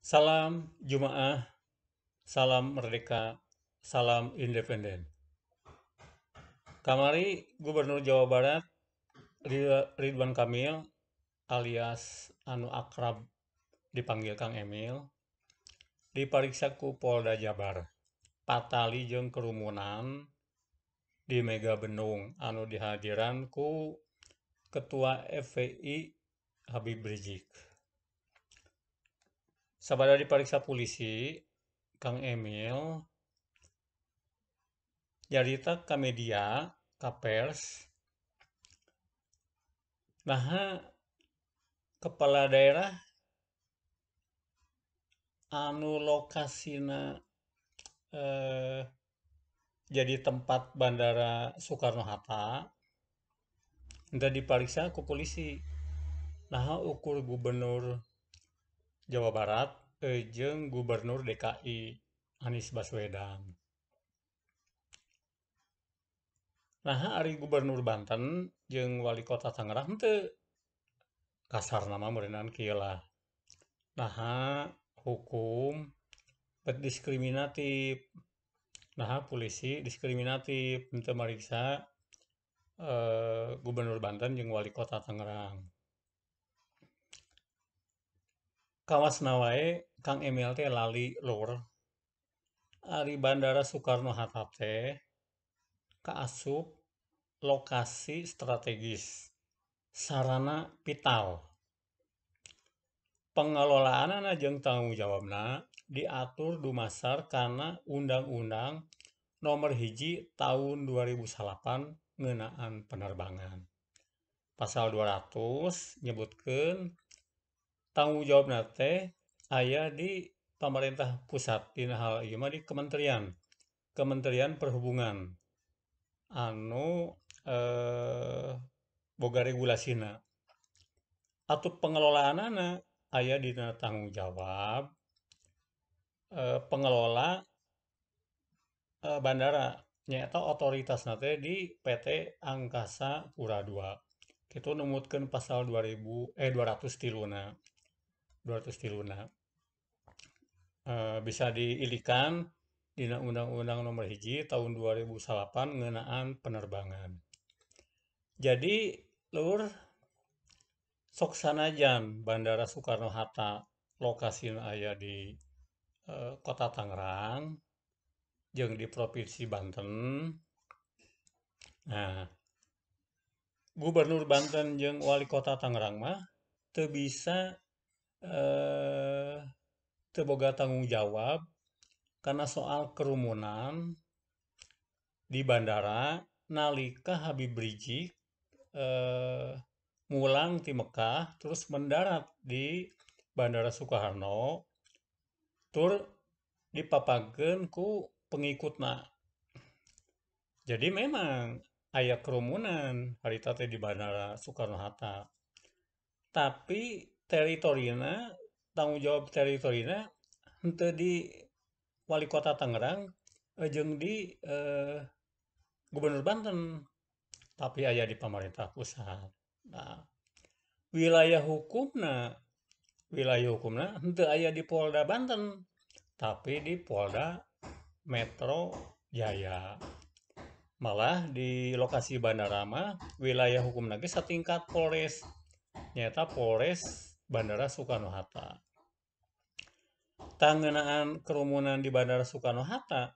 Salam Jumaah, salam merdeka, salam independen. Kamari Gubernur Jawa Barat Ridwan Kamil alias anu akrab dipanggil Kang Emil dipariksa ku Polda Jabar patali jeung kerumunan di Mega Bendung anu dihadiran ku Ketua FPI Habib Rizieq. Sabada dipariksa polisi, Kang Emil nyarita ka media, ka pers, naha kepala daerah anu lokasina jadi tempat Bandara Soekarno-Hatta henteu dipariksa ku polisi. Naha ukur Gubernur Jawa Barat jeung Gubernur DKI Anies Baswedan. Naha ari Gubernur Banten jeung Wali Kota Tangerang henteu, kasarna mah meureunan kieu lah. Naha hukum bet diskriminatif, naha polisi diskriminatif henteu mariksa Gubernur Banten jeung Wali Kota Tangerang. Kawasna wae Kang Emil teh lali lur. Ari Bandara Soekarno-Hatta teh kaasup lokasi strategis, sarana vital. Pengelolaanana jeung tanggung jawabna diatur dumasar kana Undang-Undang Nomor 1 Tahun 2009 ngeunaan penerbangan. Pasal 200 nyebutkeun tanggung jawabna teh aya di pemerintah pusat, dina hal ieu mah di Kementerian Perhubungan anu boga regulasina. Atau pengelolaanana aya dina tanggung jawab pengelola bandara, nyaeta otoritasna teh di PT Angkasa Pura II. Kitu numutkeun pasal 203 203 bisa diilikan dina Undang-Undang Nomor 1 Tahun 2008 ngeunaan penerbangan. Jadi lur, sok sanajan Bandara Soekarno-Hatta lokasina aya di Kota Tangerang jeung di Provinsi Banten. Nah, Gubernur Banten jeung Wali Kota Tangerang mah teu bisa teu boga tanggung jawab karena soal kerumunan di bandara nalika Habib Rizieq mulang ti Mekah terus mendarat di Bandara Soekarno tur dipapageun ku pengikutna. Jadi memang aya kerumunan harita teh di Bandara Soekarno-Hatta, tapi teritorina, tanggung jawab teritorina henteu di Wali Kota Tangerang jeung di Gubernur Banten, tapi aya di pemerintah pusat. Nah, wilayah hukumna henteu aya di Polda Banten, tapi di Polda Metro Jaya. Malah di lokasi bandara mah wilayah hukumna ge satingkat Polres, nyaeta Polres Bandara Soekarno-Hatta. Tangeunaan kerumunan di Bandara Soekarno-Hatta,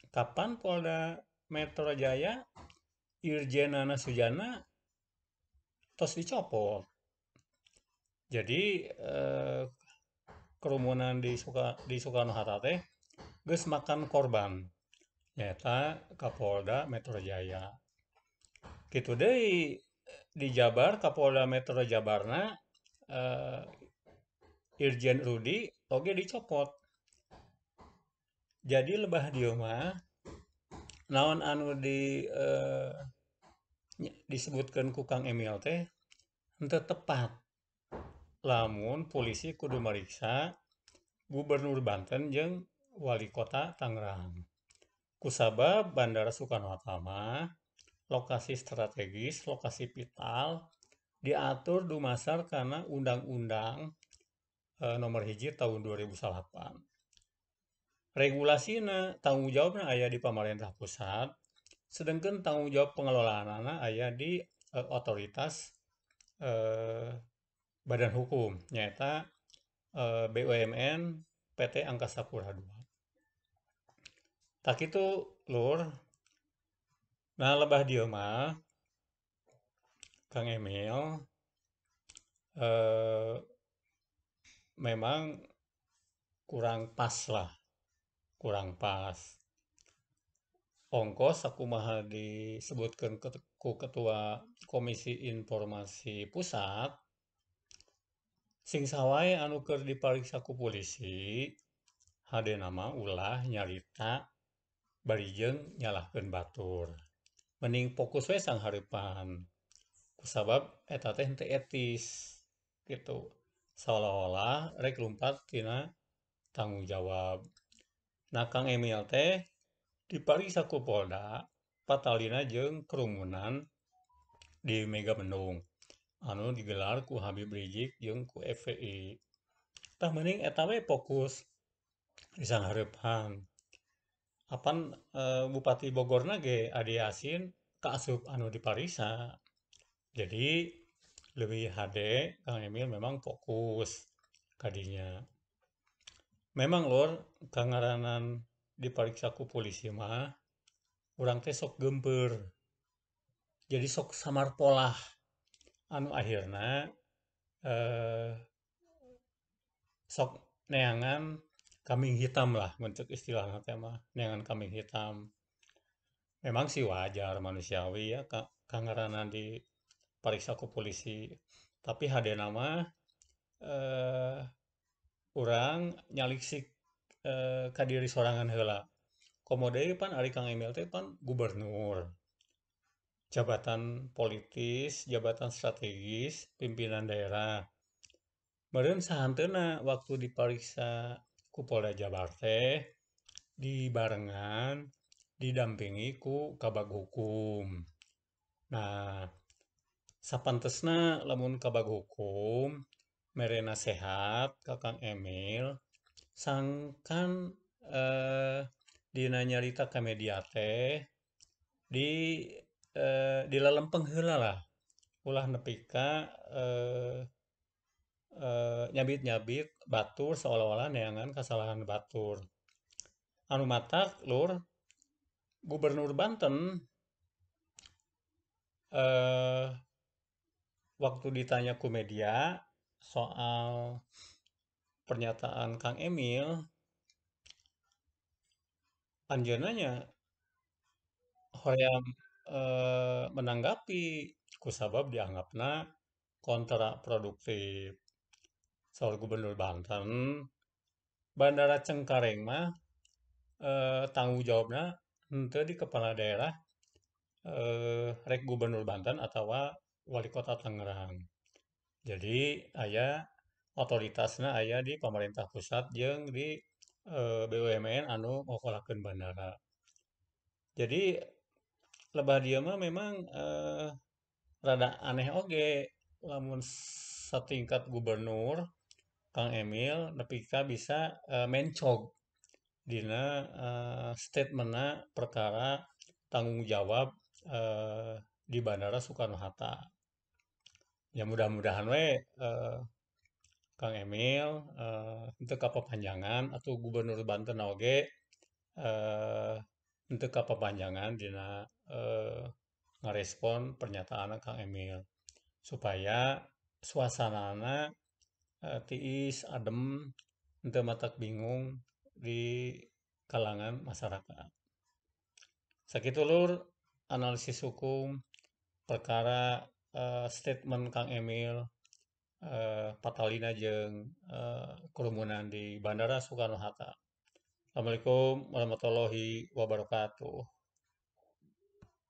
kapan Polda Metro Jaya Irjen Nana Sujana tos dicopot. Jadi kerumunan di Soekarno-Hatta teh geus makan korban, nyaeta Kapolda Metro Jaya. Kitu deui di Jabar, Kapolda Metro Jabarna Irjen Rudi oge dicopot. Jadi lebah dieu mah naon anu di disebutkeun ku Kang Emil teh henteu tepat. Lamun polisi kudu mariksa Gubernur Banten jeung Wali Kota Tangerang. Kusabab Bandara Soekarno-Hatta mah lokasi strategis, lokasi vital, diatur dumasar kana Undang-Undang nomor 1 tahun 2008. Regulasina tanggung jawabna aya di pamarentah pusat, sedangkan tanggung jawab pengelolaanana aya di otoritas badan hukum nyaeta BUMN PT Angkasa Pura II. Tak kitu lur. Nah lebah dieu mah Kang Emil memang kurang pas lah, kurang pas. Ongkos sakumaha disebutkeun ku Ketua Komisi Informasi Pusat, sing sawae anu keur dipariksa ku polisi hadena mah ulah nyarita bari jeung nyalahkeun batur. Mending fokus we sanghareupan. Kusabab eta teh henteu etis gitu. Seolah-olah rek lumpat tina tanggung jawab. Nah Kang Emil teh dipariksa ku Polda patalina jeung kerumunan di Megamendung anu digelar ku Habib Rizieq jeung ku FPI. Tah mending eta we fokus di sanghareupan. Apan Bupati Bogorna ge Adi Yasin kaasup anu dipariksa. Jadi lebih hade Kang Emil memang fokus kadinya. Memang lur kangaranan dipariksa ku polisi mah urang teh sok geumpeur. Jadi sok samar polah anu akhirna sok neangan kambing hitam lah mun ceuk istilahna teh mah, neangan kambing hitam. Memang sih wajar manusiawi ya kangaranan dipariksa ku polisi, tapi hadena mah urang nyaliksik ka diri sorangan heula. Komo deui pan ari Kang Emil teh pan gubernur, jabatan politis, jabatan strategis, pimpinan daerah. Meureun sahanteuna waktu dipariksa ku Polda Jabar teh dibarengan didampingi ku Kabag Hukum. Nah, sapantesna lamun Kabag Hukum mere nasehat ka Kang Emil sangkan dina nyarita ka media teh di dilalempeng heula lah, ulah nepi ka nyabit-nyabit batur seolah-olah neangan kasalahan batur. Anu matak lur Gubernur Banten waktu ditanya ku media soal pernyataan Kang Emil, anjeunna nya hoream menanggapi kusabab dianggapna kontraproduktif. Soal Gubernur Banten, Bandara Cengkareng mah tanggung jawabna henteu di kepala daerah rek Gubernur Banten atawa Wali Kota Tangerang. Jadi aya otoritasna aya di pemerintah pusat jeung di BUMN anu ngokolakeun bandara. Jadi lebah dieu mah memang rada aneh oge lamun satingkat gubernur Kang Emil nepi ka bisa mencog dina statementna perkara tanggung jawab di Bandara Soekarno-Hatta. Ya mudah-mudahan we Kang Emil henteu kapapanjangan atau Gubernur Banten oge henteu kapapanjangan dina ngarespon pernyataan Kang Emil supaya suasanana tiis adem henteu matak bingung di kalangan masyarakat. Sakitu lur analisis hukum perkara statement Kang Emil patalina jeung kerumunan di Bandara Soekarno-Hatta. Assalamualaikum warahmatullahi wabarakatuh.